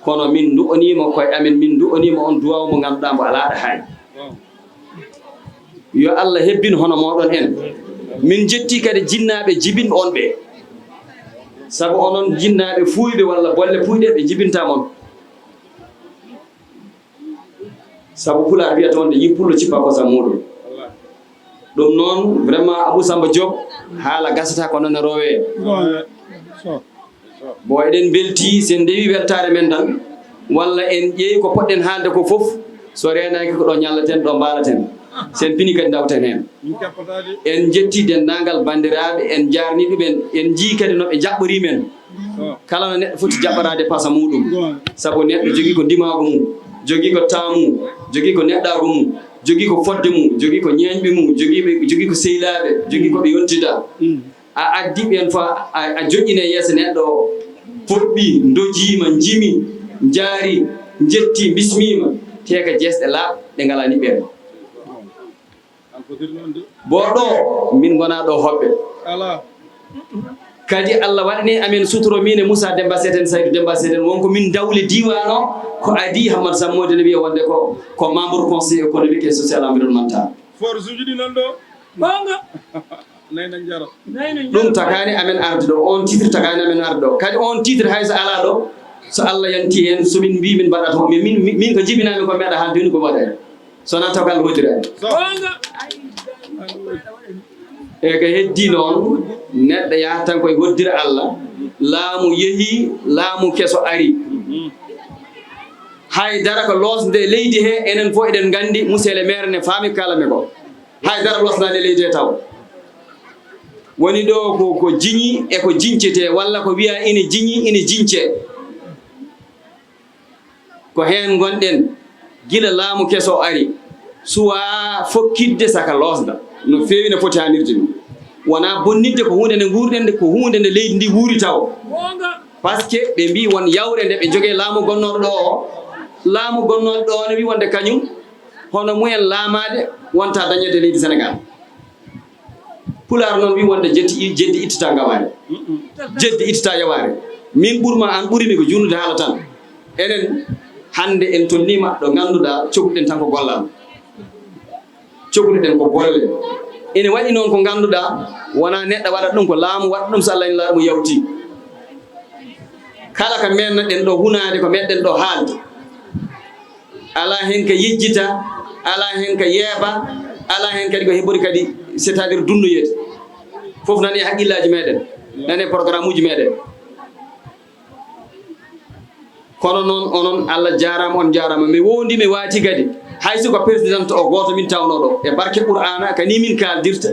Kono min ndu'oniima koye amen, min ndu'oniima on duwaaw mo ngannduɗaa mbo alaa ɗo haaɗi. Yo Allah hebbin hono mooɗon en. Min njetti kadi jinnaaɓe jibinɓe on ɓe. Sabu onon jinnaaɓe fuuyɓe walla bolle puuyɗe ɓe njibintaa mon. Sabu pulaar wiyata wonde yi pullo cippa kosam muɗum. Ɗum noon vraiment Abou Samba Diop haala gasata ko noon e rowe. Bon eɗen mbelti sen ndewi weltaare men tan walla en ƴeewi ko poɗɗen haalde ko fof, so reenaaki ko ɗo ñallaten ɗo mbaalaten, sen pini kadi ndawten heen. En njetti denndaangal banndiraaɓe, en njaarni ɗumen, en njii kadi no ɓe njaɓɓori men. Kala no neɗɗo foti jaɓɓoraade pasa muɗum. Sabu neɗɗo jogii ko ndimaagu mum, jogii ko taamu, jogii ko neɗɗaagu mum, jogii ko fodde mum, jogii ko ñeeñɓe mum, jogii ɓe jogii ko seylaaɓe, jogii ko ɓe yontida. A addi ɓeen fof a a joƴƴina e yeeso neɗɗo o, foɓɓi, ndojiima, njimi, njaari, njetti, mbismiima, te ko jeesɗe laaɓɗe ɗe ngalaa niɓɓere. Bo ɗo min ngona ɗo hoɓɓe. Kadi Allah waɗani amen suturo min e Moussa Demba Seten, Saydou Demba Seten, wonko min dawle diiwaan o, ko adii Hammad Sammo ene wiya wonde ko ko membre conseil économique et social environnemental. Force uji ɗi nan ɗo. Goonga. Nayna njara. Ɗum tagaani amen arde ɗo, on titre tagaani amen arde ɗo. Kadi on titre hay so alaa ɗo, so Allah yanti heen, so min mbii min mbaɗat ho-, min, min, min ko jibinaa-mi ko mi aɗa haalde woni ko mi waɗa heen. So wonaa taw ko Allah hoddiraani. E ko heddii noon, neɗɗo yahat tan koye hoddira Allah, laamu yehii, laamu keso arii. Hay dara ko loosde leydi he, enen fof eɗen nganndi, monsieur le maire ne faami ko kaalatmi ko. Hay dara loosnaani e leydi he taw. Woni ɗo ko, ko jiñi e ko jiñcetee, walla ko wiyaa ina jiñi, ina jiñcee. Ko heen ngonɗen gila laamu keso o ari, suwaa fokkitde saka loosda. No feewi, no foti haanirde ni. Wonaa bonnitde, ko huunde nde nguurɗen nde, ko huunde nde leydi ndi wuuri tawo. Parce que ɓe mbii won yawre nde ɓe njogee laamu gonnooɗo ɗo o. Laamu gonnooɗo ɗo o ne wii wonde kañum, hono mumen laamaade, wonta dañeede leydi Sénégal. Pulaar noon wii wonde jeddi, jeddi ittata ngawaare. Jeddi ittata yawaare. Min ɓurma, aan ɓurimi ko juulnude haala tan. Enen, hannde en tolniima ɗo ngannduɗaa cokluɗen tan ko gollal. Cokluɗen ko golle. Ene waɗi noon ko ngannduɗaa, wonaa neɗɗo waɗat ɗum, ko laamu waɗat ɗum, so Allah ina laamu yawti. Kala ko meɗɗen ɗo hunaade, ko meɗɗen ɗo haalde, alaa heen ko yejjita, alaa heen ko yeeba, alaa heen kadi ko heɓori kadi, c'est-à-dire dunnoyeede. Fof nani e haqqillaaji meɗen, nani e programme uji meɗen. Kono noon, onon, Allah jaaraama, on njaaraama. Mi wondi, mi waati kadi. Hay so ko président o gooto min tawnoo ɗo. E barke Qur'aana, ko nii min kaaldirta.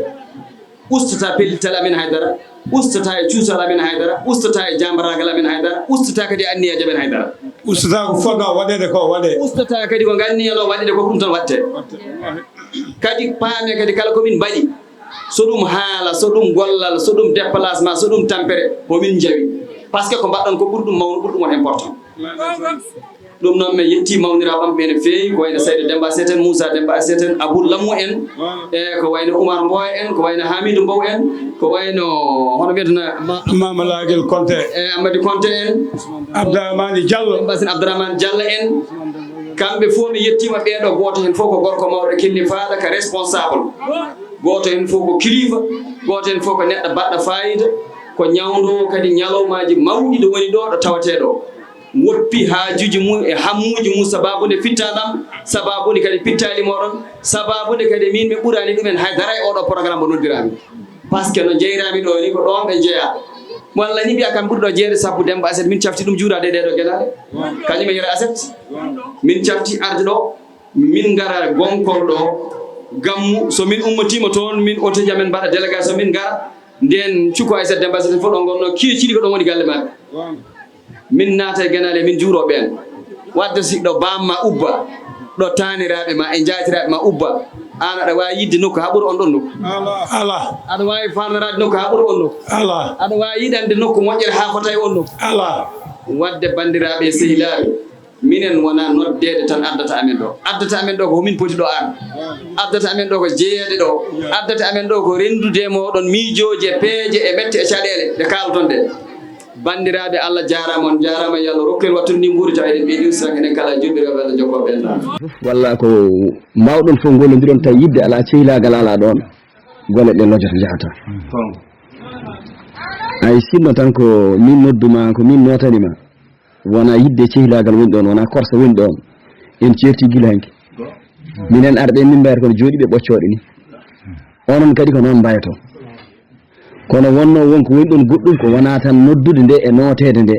Ustataa pellital amen hay dara. Ustataa e cuusal amen hay dara. Ustataa e jaambaraagal amen hay dara. Ustataa kadi e anniyeeje amen hay dara. Ustataa ko fotnoo waɗeede ko waɗee. Ustataa kadi ko nganniyano waɗeede ko, ko ɗum tan waɗtee. Kadi paamee kadi kala ko min mbaɗi. So ɗum haala, so ɗum gollal, so ɗum déplacement, so ɗum tampere, ko min njawi. Parce que ko mbaɗɗon ko ɓuri ɗum mawnu, ɓuri ɗum won important. Ɗum noon, min yetti mawniraaɓe am ɓe no feewi, ko wayno Saydo Demba Seet en, Moussa Demba Seet en, Abou Lamou en, e ko wayno Oumar Mboya en, ko wayno Hamidou Mbow en, ko wayno, hono mbiyetena, Ma-, Mama Lagel Konte. E Amadou Konte en. Abdourahmane Diallo. Demba Sine Abdourahmane Diallo en. Kamɓe fof mi yettiima ɓee ɗo, gooto heen fof ko gorko mawɗo killifaaɗo, ka responsable. Gooto heen fof ko kilifa, gooto heen fof ko neɗɗo baɗɗo faayiida, ko ñawndoowo kadi ñalawmaaji mawɗi ɗo woni ɗo, ɗo tawetee ɗo. Woppi haajuuji mum e hammuuji mum, sabaabu nde fittanam, sabaabu nde kadi pittaali moɗon, sabaabu nde kadi min mi ɓuraani ɗumen hay dara e oɗo programme mo noddiraami. Parce que no njeyraami ɗo ni, ko ɗoon ɓe njeyaa. Walla ni mbiya kam ɓuri ɗo jeeyde sabu Demba Aset, min cafti ɗum juuraade e ɗee ɗo genaale. Kañum e Yero Aset. Min cafti arde ɗo, min ngara Gonkol ɗo, Gammu, so min ummotiima toon, min otoji amen mbaɗa délégation, min ngara. Ndeen cukko Aysata Demba Aset fof ɗo ngonnoo, kiye ciɗi ko ɗoon woni galle maɓɓe. Min naata e genaale, min njuuroo ɓeen. Wadde si ɗo baam ma ubba, ɗo taaniraaɓe ma e njaatiraaɓe ma ubba, aan aɗa waawi yiɗde nokku haa ɓura oon ɗoon nokku? Alaa. Aɗa waawi faandoraade nokku haa ɓura oon nokku? Alaa. Aɗa waawi yiɗande nokku moƴƴere haa fota e oon nokku? Alaa. Wadde banndiraaɓe e sehilaaɓe, minen wonaa noddeede tan addata amen ɗo. Addata amen ɗo ko min poti ɗo aan. Addata amen ɗo ko jeyeede ɗo. Addata amen ɗo ko renndude e mooɗon miijooji e peeje e mette e caɗeele ɗe kaaloton ɗe. Banndiraaɓe, Allah jaaraama, on njaaraama, yo Allah rokku en wattude ndin nguurdi tawa eɗen ɓeydi ustan enen kala e juulɓe rewɓe Allah jokkooɓe en ɗaano. Walla ko mbaawɗon fof ngollondiron tawi yiɗde alaa, sehilaagal alaa ɗoon, golle ɗe lojoto njahata. Ay, sinno tan ko min noddu ma, ko min nootani ma, wonaa yiɗde sehilaagal woni ɗoon, wonaa korsa woni ɗoon. En ceerti gila hanki. Minen arɓe min mbayata kono jooɗiiɓe ɓoccooɗe ni. Onon kadi ko noon mbayatoo. Kono wonnoo won ko woni ɗoon goɗɗum, ko wonaa tan noddude nde e nooteede nde.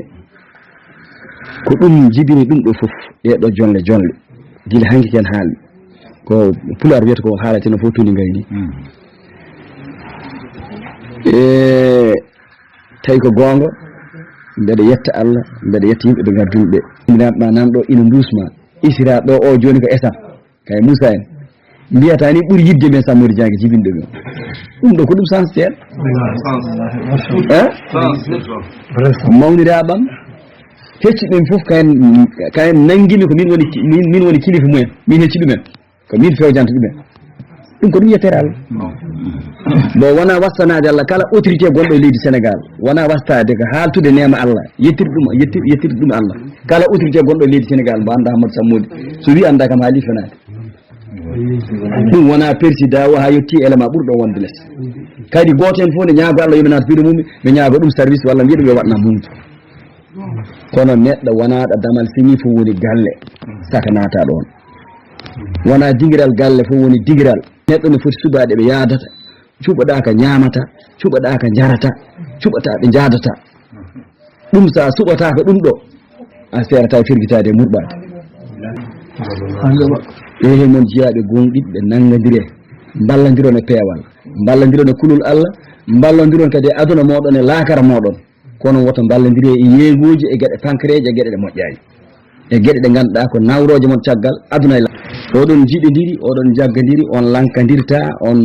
Ko ɗum jibini ɗum ɗo fof, ɗee ɗo jonle jonle. Gila hanki ken haalde. Ko Pulaar wiyata ko haalate no fof tundi ngayni. E tawi ko goonga, mbeɗa yetta Allah, mbeɗa yetta yimɓe ɓe ngardumi ɓe. Ina ma nan ɗo ina nduusma. Isira ɗo o jooni ko esam. Kay Moussa en. Mbiyata ni ɓuri yidde men Samori Dieng jibinɗo men. Ɗum ɗo ko ɗum sens seeɗa. Hein? Mawniraaɓam, hecci ɓen fof kayen, kayen nanngimi ko min woni ki-, min, min woni kilifa mumen. Min hecci ɗumen. Ko min fewjanta ɗumen. Ɗum ko ɗum yettere Allah. Bon, wona wastanaade Allah kala autorité gonɗo e leydi Sénégal. Wona wastaade ko haaltude neema Allah. Yettirde ɗum, yettir-, yettirde ɗum Allah. Kala autorité gonɗo e leydi Sénégal, mbo annda Amadou Sammodi. So wi annda kam haali fenaade. Ɗum wona président o haa yetti élément ɓurɗo wonde les. Kadi gooto heen fof ne ñaago Allah yo mi naat piiɗo mum, mi ñaago ɗum service walla mbiya ɗum yo waɗnam huunde. Kono neɗɗo wonaaɗo damal siŋi fof woni galle, saka naata ɗoon. Wona digiral galle fof woni digiral. Neɗɗo ne foti suɓaade ɓe yaadata, cuɓaɗa ko ñaamata, cuɓaɗa ko njarata, cuɓata ɓe njaadata. Ɗum so a suɓataako ɗum ɗo, a seerata e firgitaade e murɓaade. Ehe mon jiyaaɓe gooŋɗiiɓe, nanngondiree, mballondiron e peewal, mballondiron e kulol Allah, mballondiron kadi e aduna mooɗon e laakara mooɗon. Kono woto mballondiree e yeeŋooji e geɗe pankareeje e geɗe ɗe moƴƴaani. E geɗe ɗe ngannduɗaa ko nawrooje mon caggal aduna e la-, oɗon njiɗondiri, oɗon njaggondiri, on lankondirta, on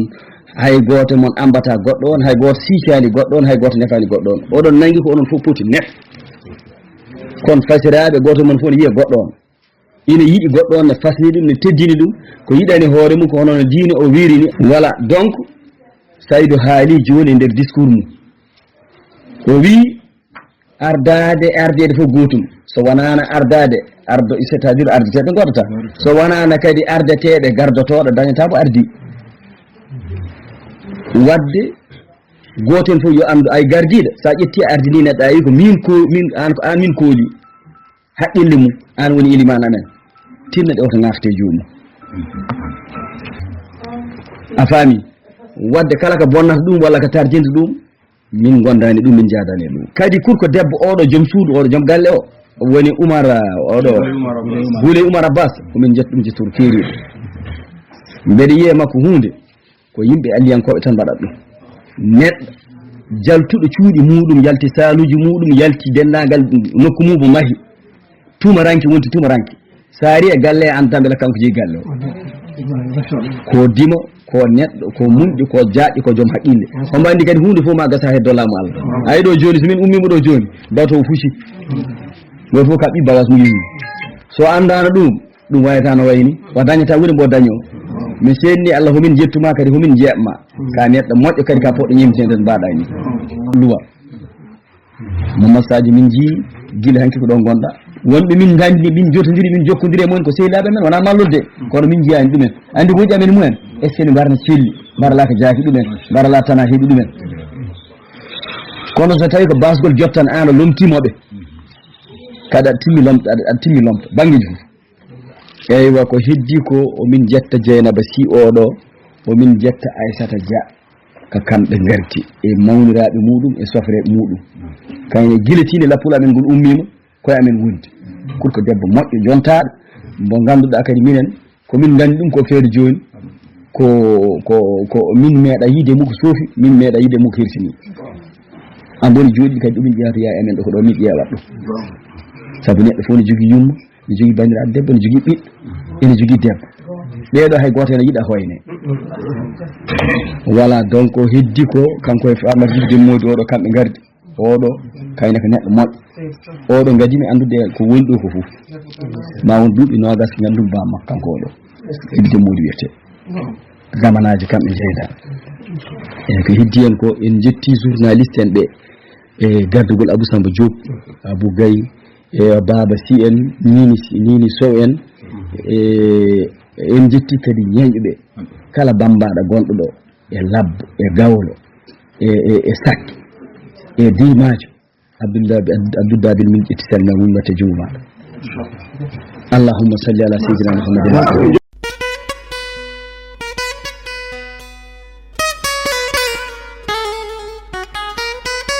Hay gooto mon ambata goɗɗo on, hay gooto siicaani goɗɗo on, hay gooto nefaani goɗɗo on. Oɗon nangi ko onon fof poti nef. Kono fasiraaɓe gooto mon fof ne wiya goɗɗo on. Ina yiɗi goɗɗo on, ne fasiri ɗum, ne teddini ɗum, ko yiɗani hoore mum, ko hono no diine o wiiri ni. Voilà, donc, Saydu haali jooni e nder discours mum. O wii, ardaade, ardeede fof gootum. So wanaano ardaade, ardo, c'est-à-dire ardeteeɓe ngoodata. So wanaano kadi ardeteeɓe gardotooɗo dañataa mo ardi. Waɗde gooto heen fof yo anndu, ay gardiiɗo, so a ƴettii a ardinii neɗɗo, a wii ko miin ko, miin, aan ko aan min kooli. Haqqille mum, aan woni ilimaan amen. Tinno ɗe oto ŋafte joomum. A faami? Waɗde kala ko bonnata ɗum walla ko tarjinta ɗum, min gondaani ɗum, min njaadaani e ɗum. Kadi kurko debbo oɗo, joom suudu oɗo, joom galle o, woni Umar, oɗo, Guley Umar Abbas, ko min njettu ɗum jetturu keeriiɗo. Mbeɗa yiya makko huunde, ko yimɓe alliyankooɓe tan mbaɗat ɗum. Neɗɗo jaltuɗo cuuɗi muɗum, yalti saaluuji muɗum, yalti denndaangal nokku mum o mahi. Tumaranke wonti tumaranke. So ari e galle e annda mbela kanko jeyi galle o. Ko dimo, ko neɗɗo, ko muñɗo, ko jaaƴɗo, ko joom haqqille. Omo anndi kadi huunde fof ma gasa he dollaamu Allah. Ayi ɗo jooni, so min ummiima ɗo jooni, bato o fusi. Gooto fof kaɓɓi bagage mum yehi. So anndaano ɗum, ɗum wayata no wayni, wa dañata woni mbo daño. Mi seedni Allah, homin jettuma kadi, homin jeeɓma. Ka neɗɗo moƴƴo kadi, ka poɗɗo ñemtede mbaɗa ni. Luwa. Mo massaji min jii gila hanki ko ɗon gonɗa. Wonɓe min gandi, min jotodiri, min jokkondiri e mumen ko sehilaɓe men, wona mallodde. Kono min jiyani ɗumen. Andi ko amen mumen. Est-ce que ne mbarna celli, mbarla ko jaaki ɗumen, mbarla tana heɓi ɗumen. Kono so tawi ko basgol jottan an a lomtimoɓe. Kada timmi lomto, aɗa timmi lomto. Bangiji fof. Eywa, ko heddi ko, omin jetta Jeynaba Sy oɗo, omin jetta Aysata Dia, ko kamɓe ngarti e mawniraaɓe muɗum e sofreeɓe muɗum. Kañum e gila tine lappol amen ngol ummiima, koye amen wondi. Kurko debbo moƴƴo, jontaaɗo, mbo ngannduɗaa kadi minen, ko min nganndi ɗum ko feere jooni, ko, ko, ko min meeɗa yiide mum ko soofi, min meeɗa yiide mum ko hirsini. An boni jooɗi kadi ɗumin ƴeewata yaa e amen ɗo, ko ɗo min ƴeewat ɗum. Sabu neɗɗo fof ne jogii yumma, ne jogii banndiraaɗo debbo, ne jogii ɓiɗɗo, ene jogii debbo. Ɓeeɗo hay gooto ene yiɗa hoyne. Voilà, donc heddi ko kanko e Amar Jibi Demmoodi oɗo, kamɓe ngardi. Oɗo kayna ko neɗɗo moƴƴo. Oɗo ngadimi anndude ko woni ɗo ko fof. Ma won duuɓi noogas ngandum bamma kanko oɗo. Jibi Demmoodi wiyetee. Zamanaaji kamɓe njeyda. E ko heddi en ko en jetti journaliste en ɓe. E gardugol Abou Samba Diop, Abou Gaye, e Baba Sy en, Nini, Nini Sow en, e en jetti kadi ñeeñɓe ɓe. Kala bambaɗo gonɗo ɗo, e labbo, e gawlo, e, e, e sakki, e dimajo. Abdullah, Abdullah bin min ƴetti salma mum watte jungo maɗa. Allahumma salli ala sayyidina Muhammadin.